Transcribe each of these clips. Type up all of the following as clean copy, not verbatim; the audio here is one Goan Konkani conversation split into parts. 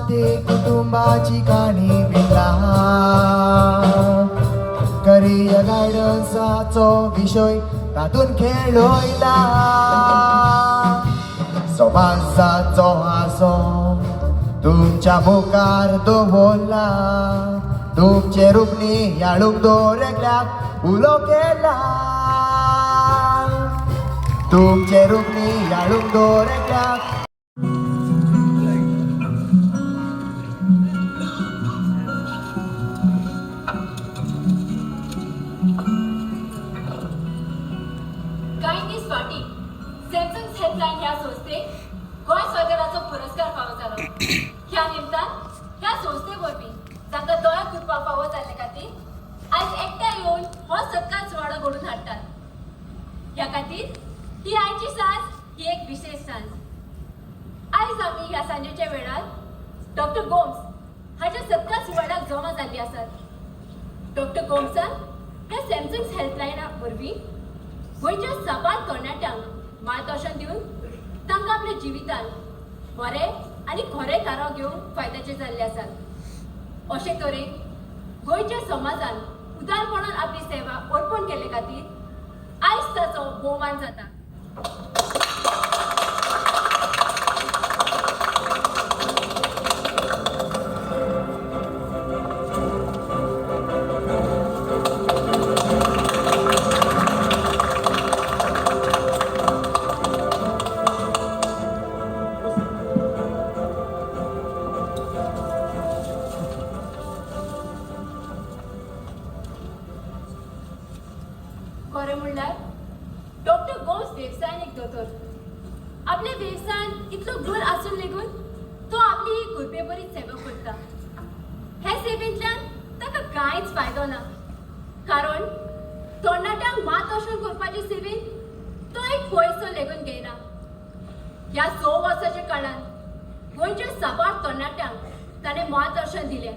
ते कुटुंबाची काणी विणला. करियर गायडन्साचो विशय तातूंत खेळयला. समाजाचो हांसो तुमच्या मुखार दवरला. तुमचे रूप नियाळूंक दरेकल्याक उलो केला. तुमचे रूप नियाळूंक दरेकल्याक. कांय दीस फाटीं सॅमसंग हेल्पलायन ह्या संस्थेक गोंय सरकाराचो पुरस्कार फावो जालो. ह्या निमतान ह्या संस्थे वरवीं जांकां दोळ्या कृपा फावो जाल्ले खातीर आयज एकठांय येवन हो सत्कार सुवाळो घडोवन हाडटात. ह्या खातीर ही आयची सांज ही एक विशेश सांज. आयज आमी ह्या सांजेच्या वेळार डॉक्टर गोम्स हाच्या सत्कार सुवाळ्याक जमा जाल्ली आसात. डॉक्टर गोम्सान ह्या सॅमसंग हेल्पलायना वरवीं गोंयच्या साबार तरणाट्यांक मार्गदर्शन दिवन तांकां आपल्या जिवितांत बरे आनी खरे थाराव घेवंक फायद्याचे जाल्ले आसात. अशे तरेन गोंयच्या समाजान उदारपणान आपली सेवा अर्पण केल्ले खातीर आयज ताचो भोवमान जाता. खरें म्हणल्यार डॉक्टर गोम्स वेवसायान एक दोतोर. आपल्या वेवसायान इतलो गुण आसून लेगून तो आपली ही कृपेभरीत सेवा करता. हे सेवेंतल्यान ताका कांयच फायदो ना, कारण तरणाट्यांक मार्गदर्शन करपाचे सेवेन तो एक पयसो लेगून घेयना. ह्या 6 वर्साच्या काळांत गोंयच्या साबार तरणाट्यांक ताणें मार्गदर्शन दिलें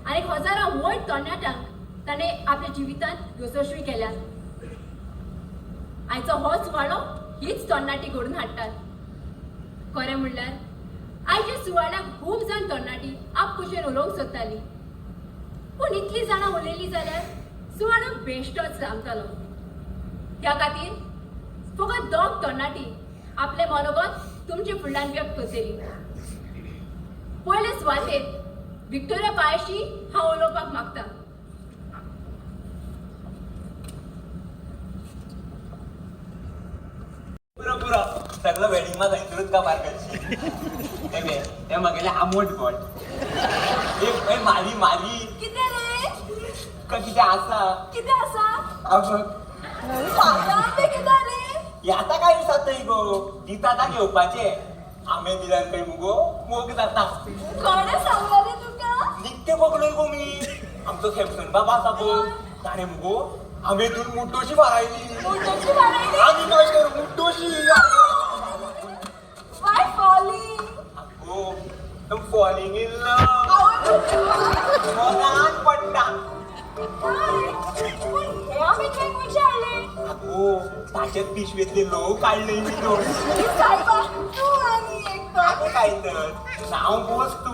आनी हजारां वयर तरणाट्यांक ताणें आपल्या जिवितांत यशस्वी केल्यात. आयचो हो सुवाळो हीच तरणाटी घडोवन हाडटात. खरें म्हणल्यार आयच्या सुवाळ्याक खूब जाण तरणाटी आपखुशेन उलोवंक सोदताली, पूण इतलीं जाणां उलयलीं जाल्यार सुवाळो बेश्टोच जामतालो. ह्या खातीर फकत दोग तरणाटी आपलें मनोगत तुमचे फुडल्यान व्यक्त करतली. पयले सुवातेर विक्टोरिया पायशी हांव उलोवपाक मागता. पुरो पुरो, सगळं वेडिंग थंयसरूच काबार करशी. हे हे म्हगेलें आंबट गोड एक ए मारी मारी. कितें रे? तुका कितें आसा? कितें आसा? अगं. म्हाका आंबे कितें रे? हे आतां काय विचारतय गो? दिता आतां घेवपाचे. आंबे दिल्यार खंय मुगो मोग जाता. कोणें सांगलें रे तुका? निकते बगलोय गो मी. आमचो सॅमसन बाबा आसा पळय, ताणें मुगो आंबे दिवन मुड्डोशी फारायली. मुड्डोशी फारायली? आनी काय तर मुड्डोशी. Y falling? अगो, I'm falling in love. मोगान पडटा. पूण हे आंबे तुवें खंयचे हाडले? अगो, ताचेच पिशवेंतले लोक काडले मी दोन. सायबा, तूं आनी एक तर. आनी काय तर, नांव वस्तू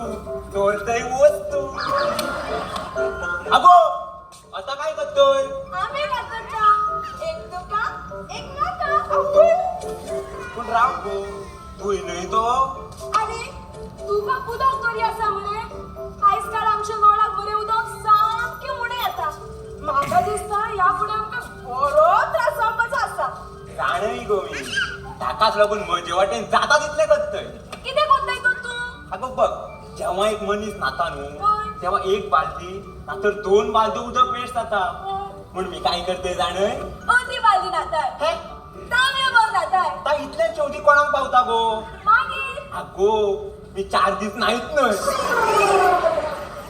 चोरतय वस्तू. अगो, आता काय करतोय? आंबे कातरता. एक तुका, एक नाका. पूण राव गो, तूं न्हय तो. अरे, तुका उदक तरी आसा मरे? आयज काल आमच्या नळाक बरें उदक सामकें उणें येता. म्हाका दिसता ह्या फुडें आमकां बरो त्रास जावपाचो आसा. जाणय गो मी, ताकाच लागून म्हजे वाटेन जाता तितलें करतय. कितें करताय तर तूं? अगो बघ, जेव्हा एक मनीस न्हाता न्हू, हय. तेव्हा एक बालदी नातर 2 बालदी उदक वेस्ट जाता. म्हूण मी काय करतय जाणय? अर्दी बालदी न्हाताय? हे. तांबयो भर न्हाताय? आतां इतले शेवटी कोणाक पावता गो? मागीर? अगो, मी 4 दीस नाहीत न्हय,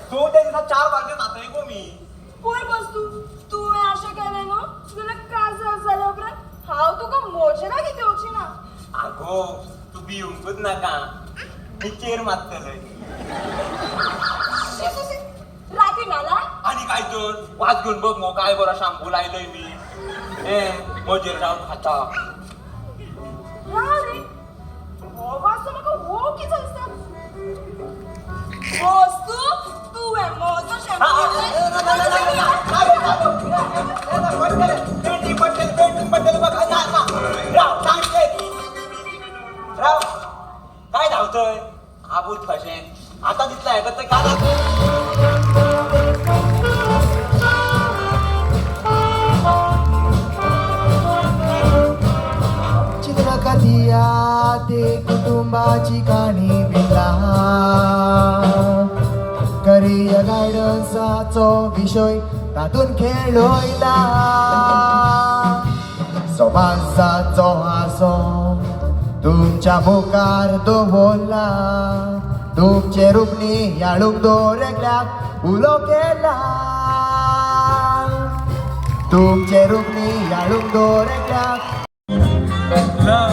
सो त्या दिसा 4 बालदी न्हातय गो मी. पळय बस तूं, तुवें अशें केलें न्हू जाल्यार काजार जाल्या उपरांत हांव तुका मोजेराक घेवची ना. अगो, तूं भिवंकूच नाका, मी चेर मारतलय. शी शी शी, राती न्हाला? आनी काय तर, वास घेवन बघ मगो काय बरो शाम्पू लायलय मी. हे म्हजेर रावन खाता. राव रे, हो वास तर म्हाका हो कितें दिसता. बोस तूं तुवें म्हजो शॅम्पू राव काय धावतोय आबूत कशें आता तितलं ऐकत तर का चित्रकथिया ते कुटुंबाची काणी विला करिअर गायडन्साचो विशय तातून खेळयला समाजाचो हांसो तुमच्या मुखार दवरला तुमचे रुपणी याळूंक दवरल्याक उलो केला तुमचे रुपणी याळूंक दवरल्याक लव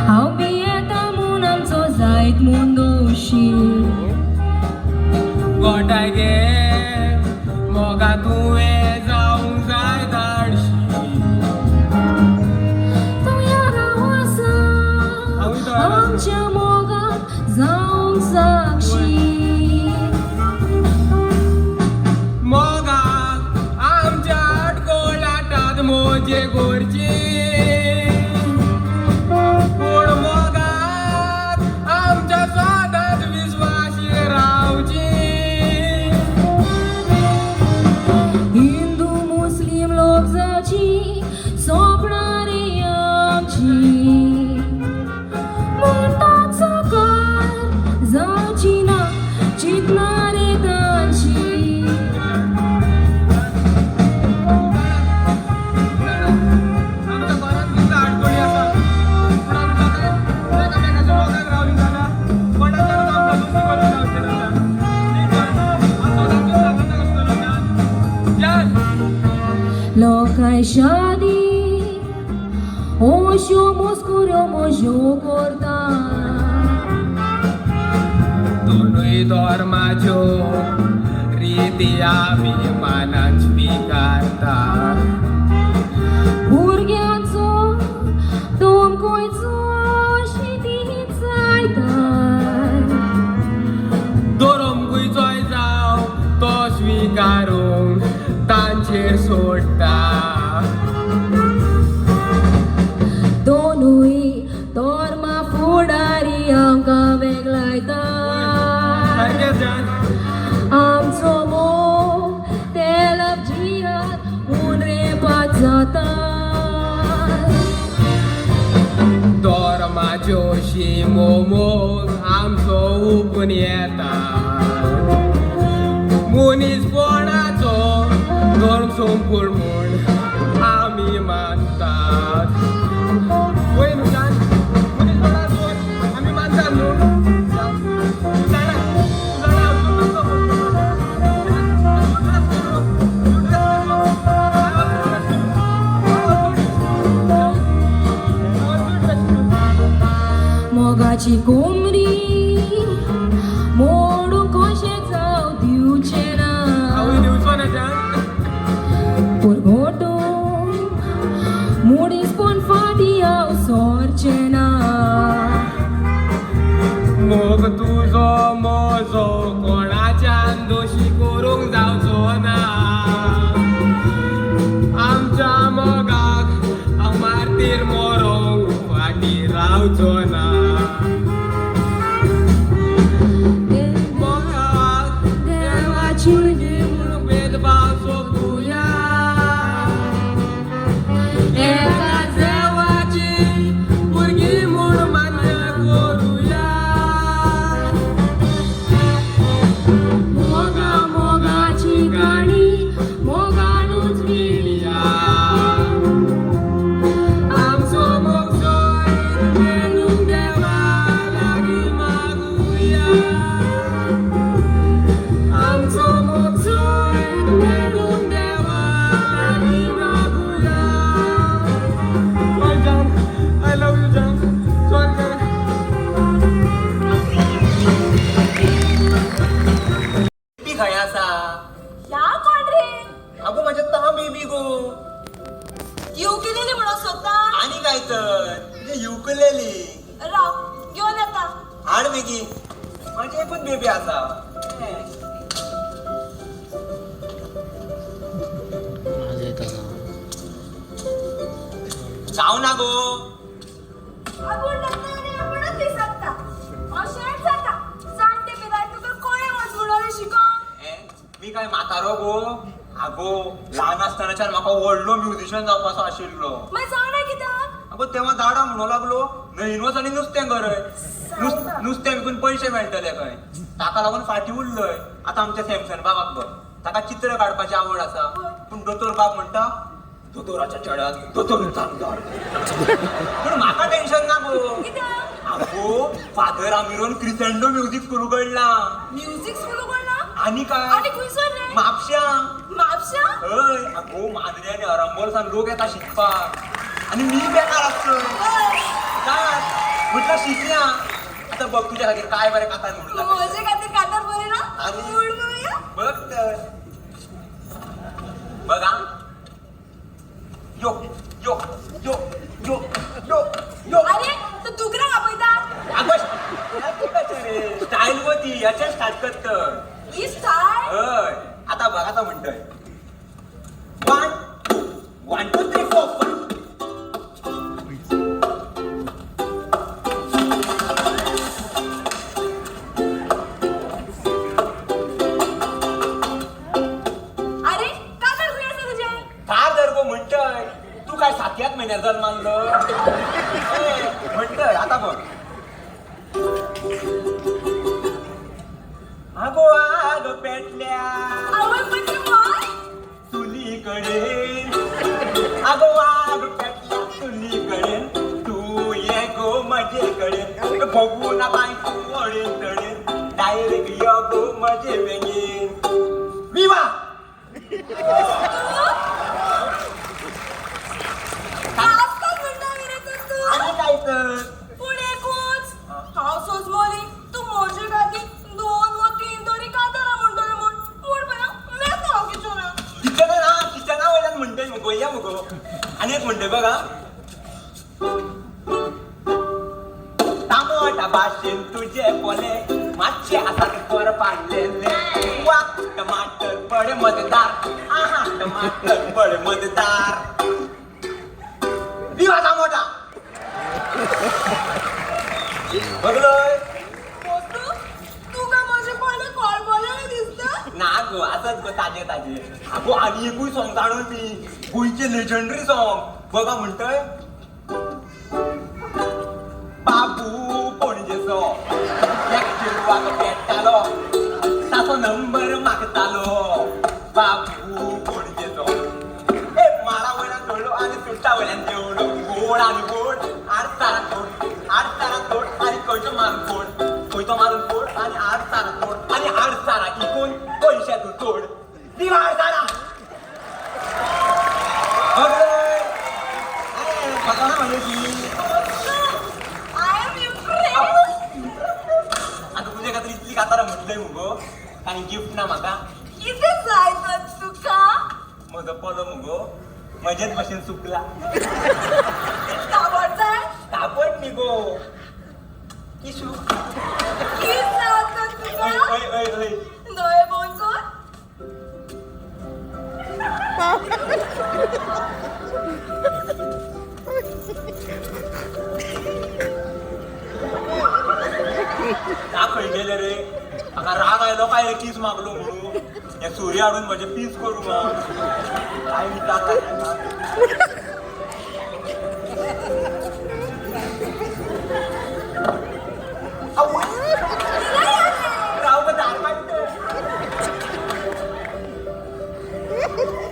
हांव भियेता म्हूण आमचो जायत म्हूण दोशी गोठाय गे मोगा तुवें जावंक जाय धाडशी तूं याराव आसा हांवूय तयार आसा. आमच्या मोगाक जावंक साक्षी मोगाक आमच्या आटकोलाटात मोजे गोरची पूण मोगाक आमच्या स्वादात विश्वाशी रावची हिंदू मुस्लीम लोक जाची सोंपणार रे आमची म्हणटात साकर जावची ना चिंतना रे तांची आमच्या घरात कितल्या आडखळी आसा पूण आमी सगळे एकामेकाच्या मोगान रावली जाल्यार कोणाच्यानूच आमकां दुसरी करूंक जावचें ना न्ही जाण? आमी सदांच लग्न आसतलो जाण. जाण. लोकांय शादी ओश्यो मस्कुऱ्यो मज्यो करता दोनूय धर्माच्यो रिती आमी मानान स्विकारता भुरग्यांचो तुमकूय ती जायता धर्म खंयचोय जावं तो स्विकारूंक तांचेर सोडटा दोनूय धर्मा फुडारी आमकां वेगळायता सारकें जाण आमचो मोग ते जिहाद म्हूण रे पात जाता धर्माच्यो शिमो मोग आमचो हुपून येता मनीसपणाचो धर्म संपूर्ण म्हूण आमी मानतात वय न्हू जाण मनीसपणाचो आमी मानतात न्हू जाण, तूं जाणा तूं जाणा हांव कसो मोगाची कोमरी मोडूंक कशें जावं दिवचें ना हांवूय दिवचो ना जाण पुरगोटो मुडीसपण फाटीं हांव सोरचें ना मोग तुजो म्हजो कोणाच्यान दोशी करूंक जावचो ना आमच्या मोगाक हांव मारतीर मरोंक फाटीं रावचो ना मोगाक देवाची भुरगीं म्हूण भेदभाव सोंपुया एका देवाची भुरगीं म्हूण मान्य करुया मोगा मोगाची काणी मोगानूच मिळया आमचो मोग सोयीत मेळूंक देवा लागीं मागुया आमचो मोग सोयीत मेळूंक देवा लागीं मागुया Sorry, John. I love you, John. Sorry, John. Baby खंय आसा ह्या कोण रे अगो म्हज्या ता बेबी गो युकेलेली म्हणून सोदता आनी काय तर म्हणजे युकुलेली राव घेवन येता. हाड बेगीन, म्हाजी एकूच बेबी आसा. जाव ना गो. आपूण लग्न आनी आपूणच विसरता. अशेंच जाता. जाणटे पिरायेर तुका कोणें वच म्हणोलें शिकोंक? मी काय म्हातारो गो? आगो, ल्हान आसतनाच्यान म्हाका व्हडलो म्युझिशियन जावपाचो आशिल्लो. मागीर जावना कित्याक? अगो, तेव्हा दाडा म्हणू लागलो, न्हंयन वच आनी नुस्तें गरय, नुस्तें विकून पयशे मेळटले खंय. ताका लागून फाटीं उरलोय. आतां आमच्या सॅमसन बाबाक बघ, ताका चित्र काडपाची आवड आसा, पूण दोतोर बाब म्हणटा दोतोराच्या चेड्याक दोतोर आमदार. पूण म्हाका टेन्शन ना गो. कित्याक? आगो, फादर आमिरोन क्रिसेंडो म्युझिक स्कूल उगडला. म्युझिक स्कूल उगडला? आनी काय? आनी खंयसर रे? म्हापश्यां. म्हापश्यां? हय अगो, माद्री आनी अरंबोल सावन लोक येता शिकपाक आनी मी बेकार आसतो. काय म्हटलं शिकया. आता बघ, तुझ्या खातीर काय बरें कांतार म्हणून दाखय. म्हजे खातीर कांतार बरें ना? आनी? म्हूण पळोवया. बघ तर, बघ हा. यो यो यो यो यो यो. अरे, तो दुकराक आपयता. अगो, स्टायल गो ती, याच्या स्टार्ट करत. ही स्टायल? हय, आता बघ, आता म्हणतोय 1 2 1 2 3 4 5. अरे, कांतार खंय आसा तुजें? कार धर गो म्हणतय. तू काय सातव्याच महिन्यात जन्मानलं म्हणतय. आता बघ. अगो, आग पेटल्या आवय, म्हणजे माय? चुलीकडे. अगो, आग पेटल्या चुलीकडे, तू ये गो मजेकडे. बघू ना बाय तू अडेन तडेन, डायरेक्ट यो गो मजे वेगेन. विवा. आजकाल म्हणटा रे तर तू. आणि काय तर? पूण एकूच हांव सोजमोली तूं म्हजे खातीर 2 वा 3 तरी कांतारां म्हणटलें म्हूण. पूण पळय मेज हांव किचनाक. किचना ना, किचना वयल्यान म्हणटय मुगो, या मुगो. आनी एक म्हणटय बघा. तामोटा भाशेन तुजे पोले, मातशे आसात पर पाडलेले. वा टमाटर बडे मजेदार, आहा टमाटर बडे मजेदार. विवा तामोटा. बघलोय. वस्तू तुका म्हजे पोले कोळपोले दिसता? ना गो, आसात गो ताजे ताजे. अगो, आनी एकूय सॉंग जाणून मी, गोंयचे लेजंडरी सॉंग. बघा म्हणटय. बाबू पणजेचो एक चेडवाक पेट्टालो, ताचो नंबर मागतालो. बाबू पणजेचो ए माडा वयल्यान चडलो आनी चुट्टा वयल्यान देंवलो. गोड आनी गोड आडसारा तोड, आडसारा तोड आनी खंयचो मारून फोड, खंयचो मारून फोड आनी आडसारा तोड आनी आडसारा इकून पयशे तूं तोड. दिवा आडसारा. बघलोय. म्हाका ना म्हणजे ती. I am impressed. आता तुझ्या खातीर इतली कातारां म्हटलंय मुगो, आनी गिफ्ट ना म्हाका? कितें जाय तर तुका? म्हजो पोलो मुगो म्हजेच भशेन सुकला. काबड जाय? कापड न्ही गो, किशू. कितें जाय तर तुका? हय हय हय हय. दोळे बंद कर. ना खंय गेले रे? म्हाका राग आयलो काय रे कीस मागलो म्हणून? हे सुरी हाडून म्हजे पीस करूं मग काय विचार लागला. आवय! राव गो, दार काडटा.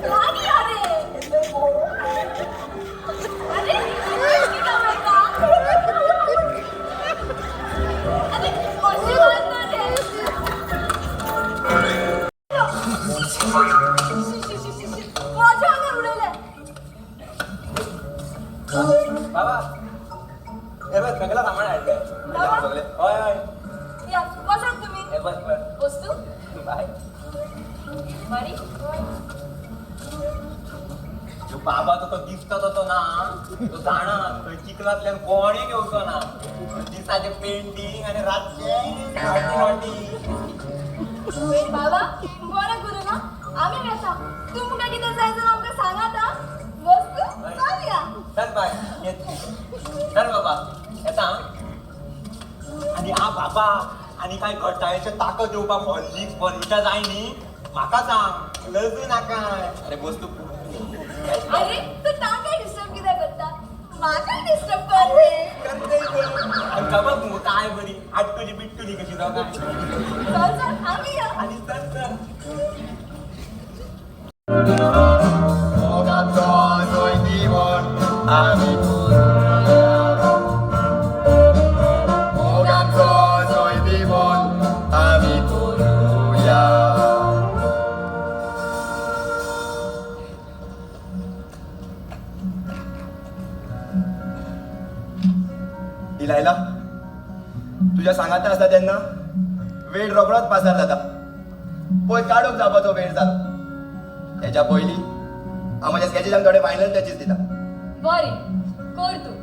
लागीं यो रे. अरे, कितें वयता? अरे, कशें वता रे? शी, शी, शी, शी, शी. म्हज्या आंगार उडयलें. बाबा, हे बघ, सगळं सामान हाडलंय. बाबा? हय हय. या, बसात तुमी. हे बस बस. वस्तू बाय. बरी. बाबा तो दिसता तसो ना, तो जाणा थंय चिखलांतल्यान कोणें घेवचो ना. दिसाचें पेंटींग आनी रातचें नॉटी. बाबा बरें करूं ना, आमी वेता. तुमकां कितें जाय जाल्यार आमकां सांगात आं. वस्तू चलया. चल बाय, चल बाबा येता. आनी आ बाबा, आनी काय घटायचें ताकद दिवपाक हॉर्लिक्स बॉर्नविटा जाय न्ही, म्हाका सांग, लजू नाका. अरे बस तूं. अरे तूं तांकां डिस्टर्ब कित्याक करता, म्हाका डिस्टर्ब कर रे. आनी खबर मुगो काय बरी आटकुली बिटकुली कशी दोगांय. चल चल आमी या. आनी चल चल. मोगाचो जैतिवंत आमी करुया, मोगाचो जैतिवंत आमी करुया. इलायला तुज्या सांगाता आसता तेन्ना वेळ रोखडोच पासार जाता. पळय काडूंक जावपाचो वेळ जालो. तेच्या पयलीं हांव म्हज्या स्कॅचीजांक थोडे फायनल टचीस दिता. बरें कर तूं.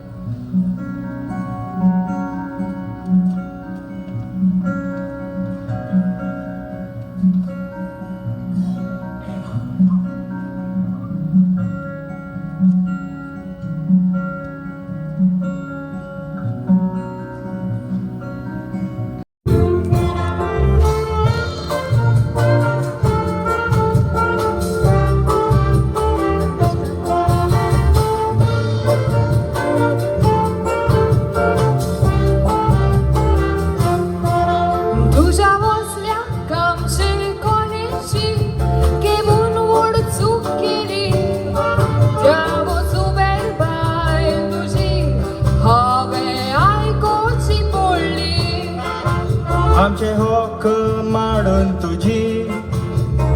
तुझ्या वसल्या कामचे कॉलेजी केवून व्हड चूक केली, त्या वचुबेर बायल तुजी हांवें आयकोची पडली. आमचे हक माडून तुजी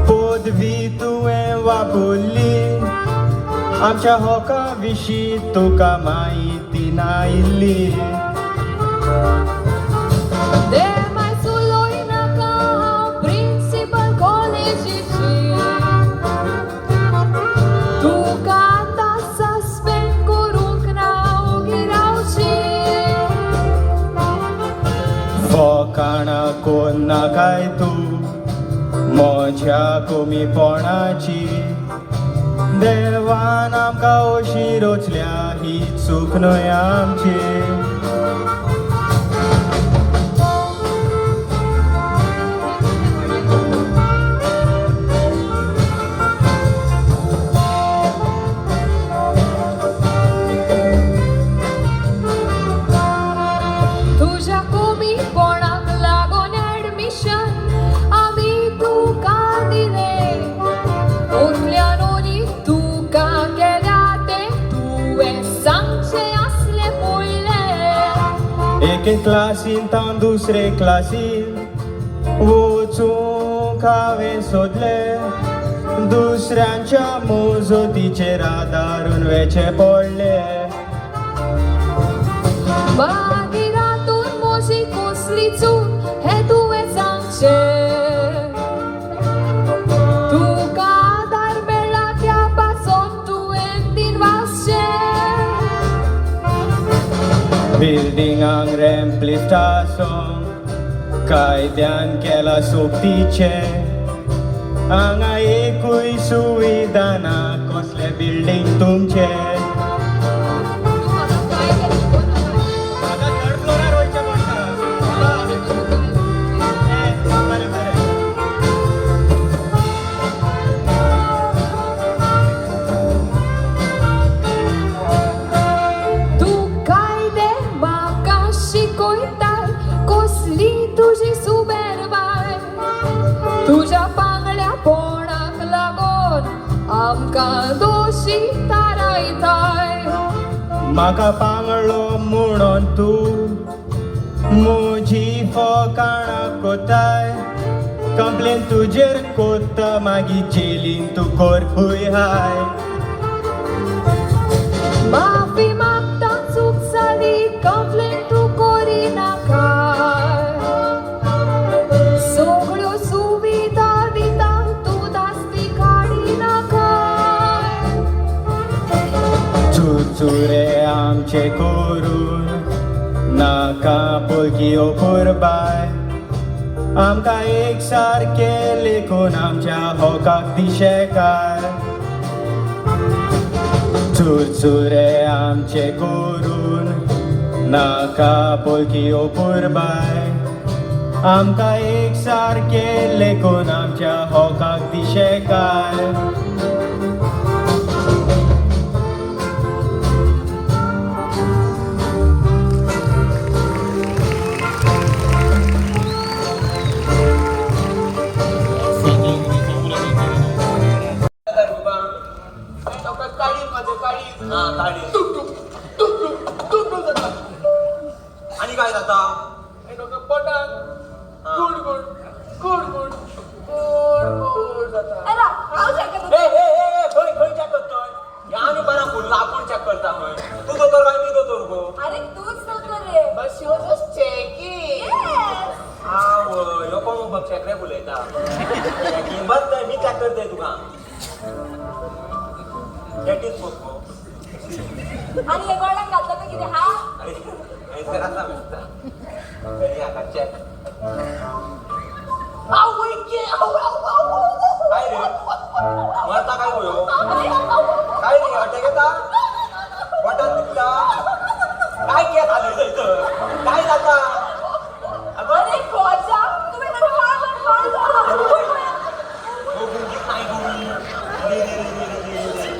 पदवी तुवें वापरली, आमच्या हका विशीं तुका म्हायती नायिल्ली. देमाय चलय नाका हांव प्रिंसिपल कॉलेजीची, तुका आतां सस्पेंड करूंक ना ओगी रावची. फकाणां कोन्नाकाय तूं म्हज्या कमीपणाची, देवान आमकां अशी रचल्या ही चूक न्हय आमची. तुज्या कमीपणाक लागून एडमिशन आमी तुका दिलें, ओतल्यान तुका केल्या तें तुवें सांगचें आसलें पयलें. एके क्लासीन तावन दुसरे क्लासीन वचूंक हांवें सोदलें, दुसऱ्यांच्या मोजोतीचेर आदारून वेचें पडलें. मागीर हातून म्हजी कसली चूक हें तुवें सांगचें, तुका आदार मेळ्ळा त्या पासून तुवें दिनवासचें. बिल्डिंगांक रॅम्प लिफ्ट आसूंक कायद्यान केला सोबतीचें, हांगा एकूय सुविधा ना कसलें बिल्डींग तुमचें. तूं म्हाका काय तें शिकोवं नाका. म्हाका थर्ड फ्लोरार वयचें पडटा. बरें बरें. तूं कायदे म्हाका शिकयताय, कसली तुजी सुबेर बाय, तुज्या पांगळ्या पोणाक लागून आमकां दोशी थारायताय. म्हाका पांगळो म्हणून तूं म्हजी फकाणां कोताय, कंप्लेन तुजेर कोत्ता मागीर जेलीन तूं कर खूंय हाय. माफी मागता चूक जाली, कंप्लेन तूं करिनाका, सगळ्यो सुविधा दिता तूं धास्ती काडिनाका. आमचे करून नाका पोलकी ओपुरबाय आमकां एक सारके लेखून आमच्या होकाक दिशेकार चुरचुरे आमचे करून नाका पोलकी ओपुरबाय आमकां एक सारके लेखून आमच्या होकाक दिशेकार. आणि काय जाता? पोटात good good good good good good जाता. ए राव, हांव चॅक करता. ए ए ए खंय खंय चॅक करतोय? आनी बरा फुडला आपूण चॅक करता खंय. तूं दोतोर काय मी दोतोर गो? अरे तूच दोतोर रे. But she was just checking. Yes. आवय, ह्यो कोण बघ चॅकरे उलयता. चॅकिंग बस थंय मी चॅक करतय तुका. That is बघ गो. आणि हे गोळ्यान घातलं तर कितें हा? अरे थंयसर आसा दिसता. तरी आतां चॅक. आवय गे, आव, आव, आव, आव. काय रे, मरता काय गो ह्यो? अरे, आव, आव. काय रे, अटॅक येता? पोटात दुखता काय? केस हालयता थंयसर काय जाता? अगं अरे खोजा, तुवें ताका मारलो मारलो. हो गुंगीत नाही गुंगी. रे रे रे रे रे रे रे.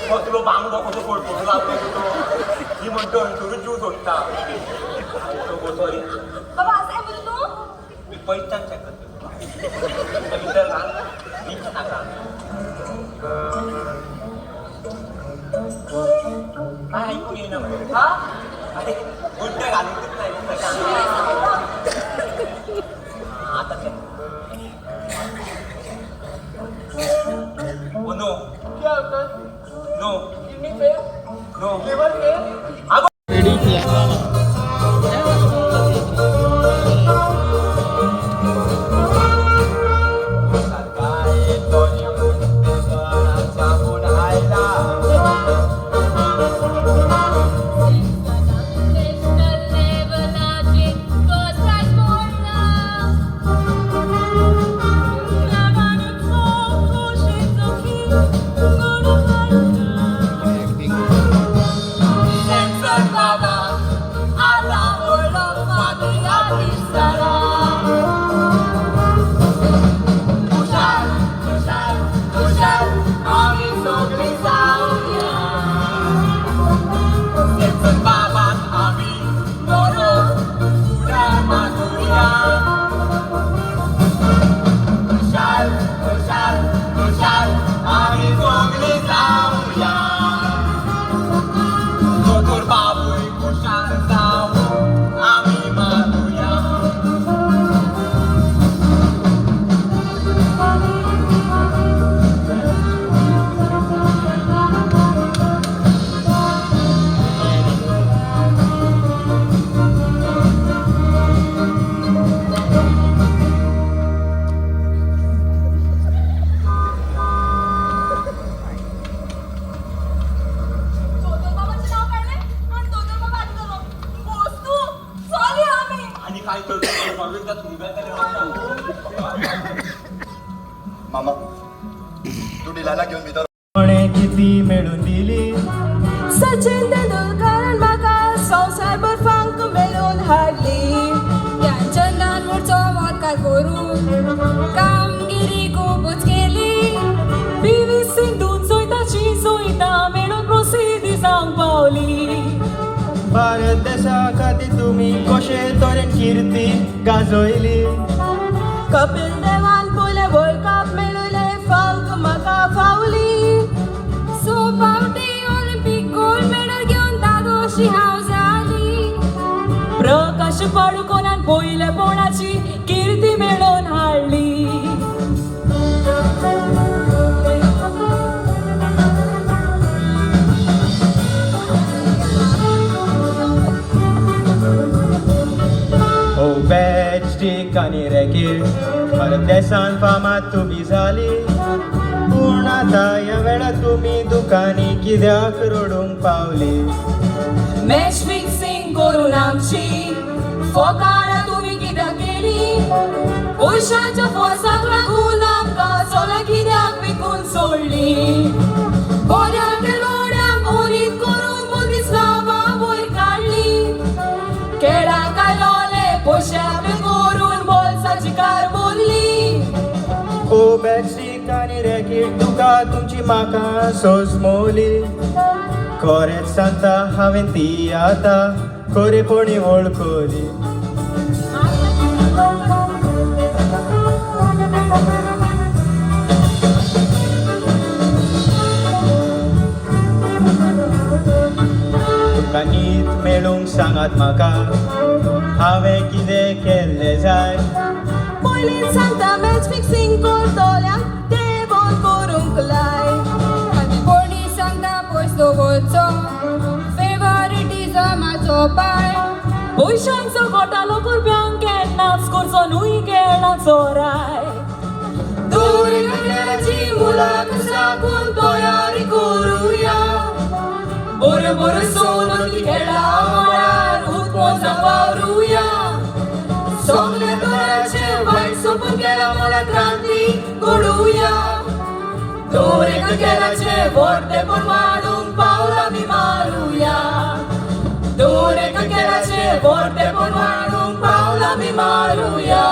कसलो बांगडो कसो फडफडून लागलो तो. ही म्हणतो थंयसरूच जीव सोडटा. गो सॉरी. बाबा असं आहे तू. मी पयशान चॅक करतो तुका. भितर घाल, वीख नाका. काय ऐकून येईना मरे. हा? अरे गुड्डे घालूनच नाही आता check. Oh no. क्या होता? No. Kidney fail? No. Liver fail? अगो नॅशनल लेवलाचेर फर्स्ट प्रायज मोडला. नवानुचो खोशेचो खीण घडोवन हाडला. सॅमसन बाबा आतां व्हडलो मागुया विस्तारा. खुशाल खुशाल खुशाल आमी सगळीं जावया. सॅमसन बाबाक आमी बरो फुडार मागुया. खुशाल खुशाल खुशाल आमी सगळीं जावया. दोतोर बाबूय खुशाल जावं आमी मागुया. दोतोर बाबाचें नांव काडलें आनी दोतोर बाबा आदी जालो. बोस तूं, चलया आमी. आनी काय करतो बाबू, एकदा सुरू जालें. मामा, तूं डिलायला घेवन भितर. कोणें किती मेळून दिली. सचिन तेंडुलकरान म्हाका संवसारभर फांक मेळोवन हाडली. ध्यानचंदान मोडचो मोदकार करून कामगिरी खुबूच केली. पी व्ही सिंधून जोयताची जोयता मेळून प्रसिद्धी जावंक पावली. भारत देशा खातीर तुमी कशे तरेन किर्ती गाजयली. कपिल देवान पयले वर्ल्ड कप मेळयले फांक म्हाका फावली. सो फावटी ऑलिम्पीक गोल्ड मेडल घेवन दादोशी हांव जाली. प्रकाश पाडुकोनान पयलेपणाची किर्ती मेळोवन हाडली. हो बॅच स्टीक आनी रॅकेट भारत देसान फामाद तुमी जाली. पूण आतां ह्या वेळार तुमी दुकांनी कित्याक रडूंक पावली? मॅच फिक्सिंग करून आमची फोकाणां तुमी कित्याक केली? पयशांच्या फोर्साक लागून आमकां सोलां कित्याक विकून सोडली? बऱ्या खेळगड्यांक ओरीत करून मदींच नांवां वयर काडली. खेळाक आयलोले पयशे आपले करून बोल्साची कार भरली. ओ बॅटस्टीक आनी रॅकेट तुका तुमची म्हाका सोजमोली. खरेंच सांगता हांवें ती आतां खरेपणी वळखली. तुमकां नीत मेळूंक सांगात म्हाका, हांवें कितें केल्लें जाय? पयलींच सांगता, मॅच फिक्सिंग करतल्यांक ते बंद करूंक लाय. आनी कोणी सांगता पयस दवरचो फेवरिटीजमाचो पाय. पयशांचो घोटालो करप्यांक केन्नाच करचो न्हय खेळाचो राय. दुर्घटनाची मुलाक साकून तयारी करुया. बरें बरें सोदून खेळा मळार उत्मोजा वावरुया. सगळे तरांचे वायट सोंपून गेला मला क्रांती घडोवया. दर खेळाचे व्हडलेपण वाडूंक पावलां बी मारुया. दर एका खेळाचे व्हडलेपण वाडूंक पावलां बी मारुया.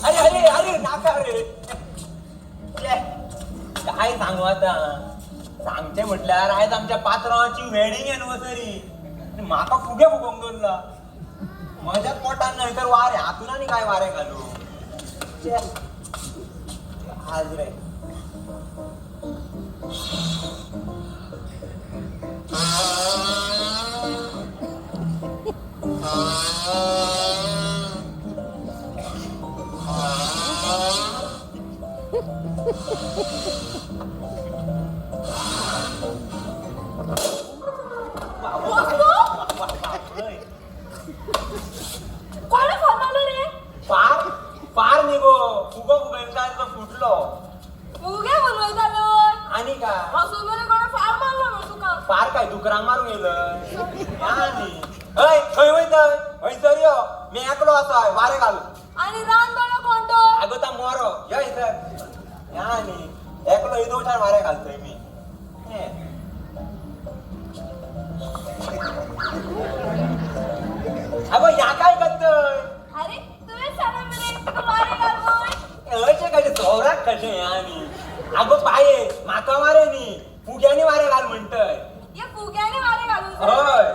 अरे अरे अरे, नाका रे. छे, काय सांगू आता? सांगचे म्हटल्यार आयज आमच्या पात्रांवाची वेडिंग एनिवर्सरी. म्हाका फुगे फुगोवंक दवरला. म्हज्याच पोटान न्हय तर वारें, हातून आनी काय वारें घालू. छे, आज रे. कोणें फोन मारलो रे? फार फार न्ही गो, फुगो फुगयता तो फुटलो. फुगे म्हणवयतालो? आनी काय? हांसून मरे कोणें फार मारलो मरे तुका. फार काय दुकरांक मारूंक येयलय? आनी हय, खंय वयतय? हयसर यो, मी एकलो आसा, वारें घाल. आनी रान बाळो कोण तो? आगो ता मोरो, यो हयसर. या आनी एकलो येदोळच्यान वारें घालतय मी. हें. आगो ह्या काय करतय? अरे तुवें सांगलें मरे तुका वारें घाल म्हूण. अशें कशें जोराक कशें हें? आनी आगो पाये, म्हाका वारें न्ही, फुग्यांनी वारें घाल म्हणटय. हे फुग्यांनी वारें घालूंक जाय. हय.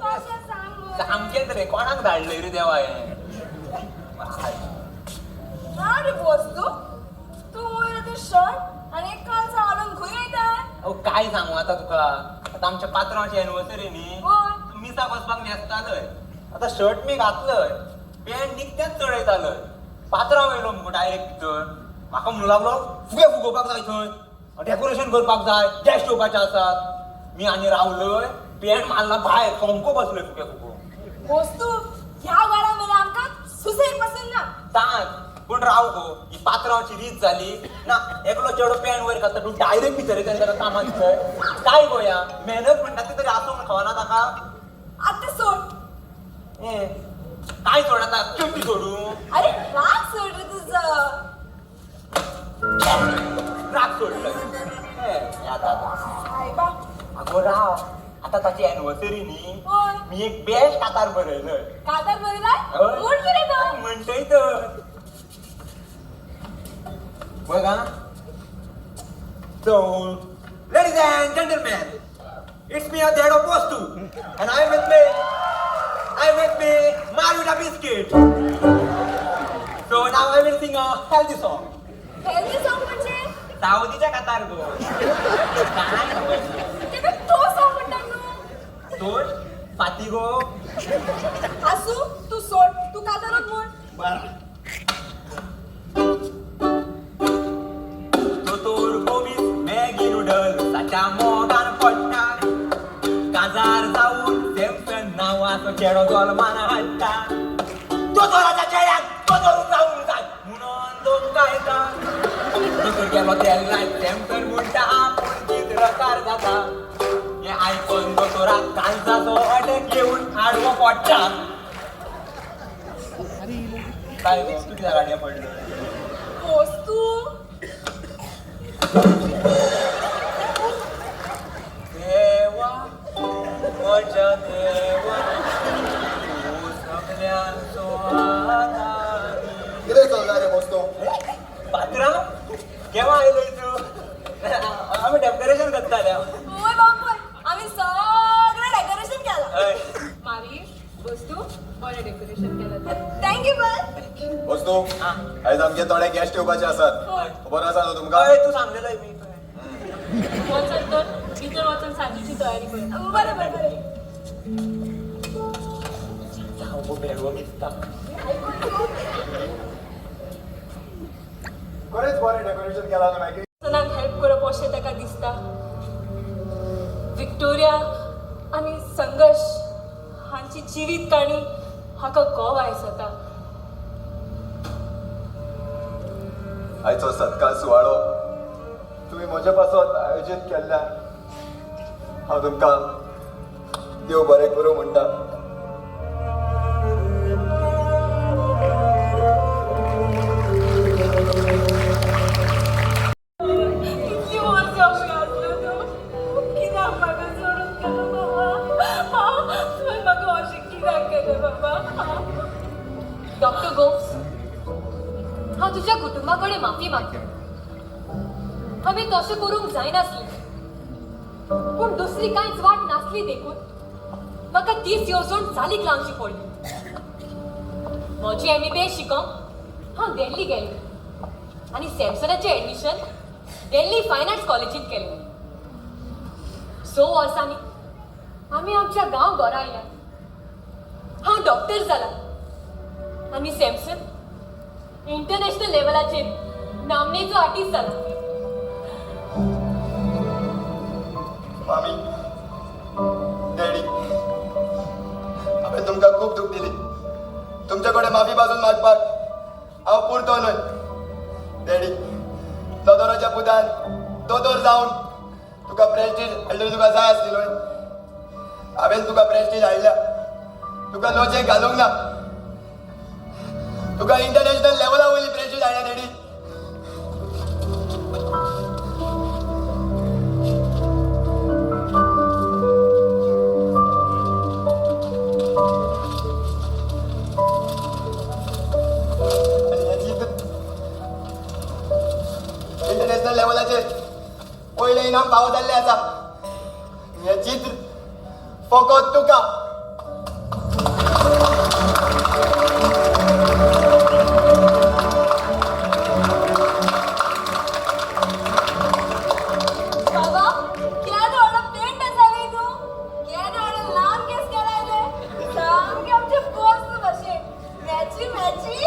कशें सांग मरे. सामकेंच रे, कोणाक धाडलंय रे देवा हें? ना रे बोस, तूं तूं वयर ते शर्ट आनी एक कालसांव घालून खंय वयता? अहो काय सांगू आता तुका? आता आमच्या पात्रांवाची एनिवर्सरी न्ही. हय. मिसाक वचपाक न्हेसतालय. आता शर्ट मी घातलय, पॅन्ट निकतेंच चडयतालय, पात्रांव येयलो मुगो डायरेक्ट भितर. म्हाका म्हणूंक लागलो, फुगे फुगोवपाक जाय, थंय डेकोरेशन करपाक जाय, गेस्ट येवपाचे आसात. मी आनी रावलय, पॅन्ट मारला भायर, सोमको बसलोय फुगे फुगोवंक. बोस, तूं ह्या वेळा मेरेन आमकां सुसेग पासून ना. सांग पूण राव गो, ही पात्रांवाची रीत जाली ना. एकलो चेडो पॅन्ट वयर घालता, तूं डायरेक्ट भितर येता आनी ताका कामाक दितय? काय गो या मेहनत म्हणटा ती तरी आसूंक खबरना ताका. आतां सोड. हें, काय सोड आतां? चड्डी सोडू? अरे, राग सोड रे तुजो. राग सोडलो. हें, आतां आतां. सायबा. आगो राव, आतां ताची एनिवर्सरी न्ही. हय. मी एक बेस्ट कातार बरयलय. कातार बरयलाय? हय. म्हूण कितें तो? म्हणटय तर बघ हा. So, ladies and gentlemen, it's me, Dedo Postu, and I'm with me, Maruda Biscuit. So now I will sing a healthy song. Healthy song म्हणजे? सावदीच्या कातार गो. काय खबर? तेका तो सॉंग म्हणटात न्हू. सोड, फाती गो. आसूं, तूं सोड, तूं कातारच म्हूण. बरं. दोतोर गोमीस मॅगी नुडल ताच्या मोगान पडटा. काजार जावन सॅमसन नांवाचो चेडो जल्मान हाडटा. दोतोराच्या चेड्याक दोतोर. गेलो तेन्ना सॅमसन म्हणटा आपूण चित्रकार जाता. हें आयकून दोतोराक कांचाचो अटॅक येवन आडवो पडटा. काय गो, तूं कित्याक गाडये पडलो? वस्तू. देवा म्हज्या देवा, तूं सगल्यांचो आदारी. कितें चल्लां रे वस्तू? पात्रांव, केव्हा आयलोय तूं? आमी डेकोरेशन करताले. होय बापूय, आमी सगळें डेकोरेशन केलां. हय. मारी वस्तू, बरें डेकोरेशन केलां तें. Thank you बस. वस्तू, आयज आमगे थोडे गेस्ट येवपाचे आसात, खबर आसा न्हू तुमकां? हय, तूं सांगलेलो मी. वचन तर भितर वचून सांजेची तयारी कर. बरें बरें बरें. सामको बेडवो दिसता. खरेंच बरें डेकोरेशन केलां न्हू मागीर. सॅमसनाक हेल्प करप अशें ताका दिसता. विक्टोरिया आनी संघर्श हांची जिवीत काणी हाका गोव आयसता. आयचो सत्कार सुवाळो तुमी म्हजे पासत आयोजीत केल्ल्यान हांव तुमकां देव बरें करूं म्हणटा. इतली वर्सां खंय आसलो तूं? कित्याक म्हाका सोडून गेलो बाबा? तुवें म्हाका अशें कित्याक केलें बाबा? डॉक्टर गोम्स, हांव तुज्या कुटुंबा कडेन माफी मागता. हांवें तशें करूंक जायनासलें, पूण दुसरी कांयच वाट नासली देखून म्हाका तीच येवजण चालीक लावची पडली. म्हजी एमबीबीएस शिकोंक हांव दिल्ली गेलें आनी सॅमसनाचें एडमिशन दिल्ली फायन आर्ट्स कॉलेजींत केलें. 6 वर्सांनी आमी आमच्या गांव घरा आयल्या. हांव डॉक्टर जाला आनी सॅमसन इंटरनॅशनल लेवलाचेर नामनेचो आर्टिस्ट जाला. मामी, डॅडी, हांवें तुमकां खूब दूख दिली. तुमचे कडेन माफी पासून मागपाक हांव पुरतो न्हय. डॅडी, दोतोराच्या पुतान दोतोर जावन तुका प्रेस्टीज हाडलेली तुका जाय आसली न्हय? हांवें तुका प्रेस्टीज हाडल्या. तुका लजेक घालूंक ना. तुका इंटरनॅशनल लेवला वयली प्रेस्टीज हाडल्या डॅडी. आनी हें चित्र इंटरनॅशनल लेवलाचेर पयलें इनाम फावो जाल्लें आसा. हें चित्र फकत तुका. बाबा, केदो व्हडलो पेंट आसा रे तूं! केदो व्हडलो लांब केस केलाय रे! सामकें आमचे बोस भशेन मॅची मॅची.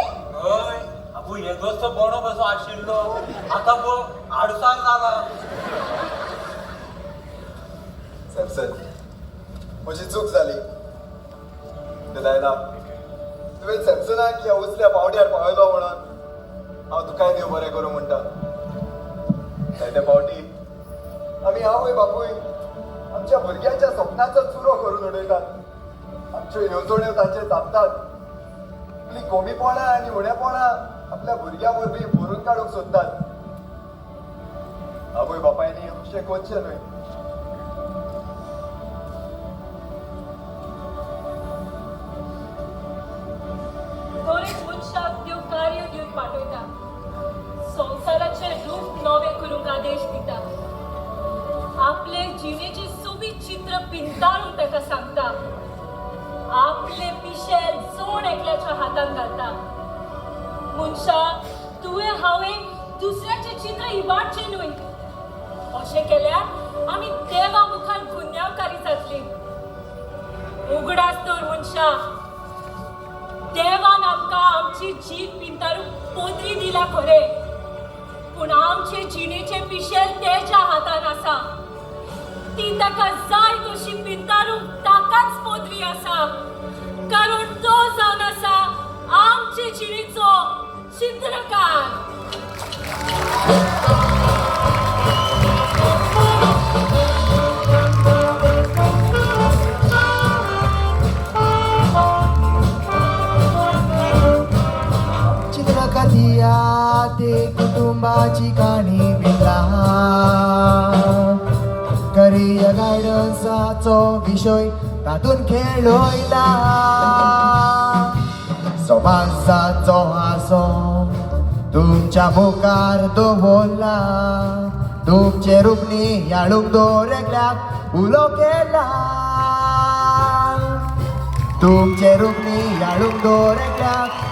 हय आबू, येदोसो बोणो कसो आशिल्लो, आतां गो आडसार जाला. सॅमसन, म्हजी चूक जाली. डिलायला, तुवें सॅमसनाक ह्या उचल्या पावड्यार पावयलो म्हणून हांव तुकाय देव बरें करूं म्हणटा. जायते फावटी आमी आवय बापूय आमच्या भुरग्यांच्या सपनाचो चुरो करून उडयतात. आमच्यो येवजण्यो तांचेर थापतात. आपली कमीपणां आनी उणेपणां आपल्या भुरग्यां वरवीं भरून काडूंक सोदतात. आवय बापायनी अशें करचें न्हय. दरेक मनशाक देव कार्य दिवन पाठयता. संवसाराचें रूप नवें करूंक आदेश दिता. आपले जिणेचें सोबीत चित्र पिंताळूंक ताका सांगता. आपले पिशेल जोड एकल्याच्या हातान घालता. मनशा, तुवें हांवें दुसऱ्याचें चित्र इबाडचें न्हय. अशें केल्यार आमी देवा मुखार गुन्यांवकारी जातली. उगडास दवर मनशा, देवान आमकां आमची जीण पिंतारूंक पोत्री दिला खरें, पूण आमचे जिणेचें पिशेल तेच्या हातान आसा. ती ताका जाय तशी पिंतारूंक ताकाच पोत्री आसा, कारण तो जावन आसा आमचे जिणेचो चित्रकार. मोगाची काणी विणला. करियर गायडन्साचो विशय तातूंत खेळयला. समाजाचो हांसो तुमच्या मुखार दवरला. तुमचे रूप नियाळूंक दरेकल्याक उलो केला. तुमचे रूप नियाळूंक दरेकल्याक.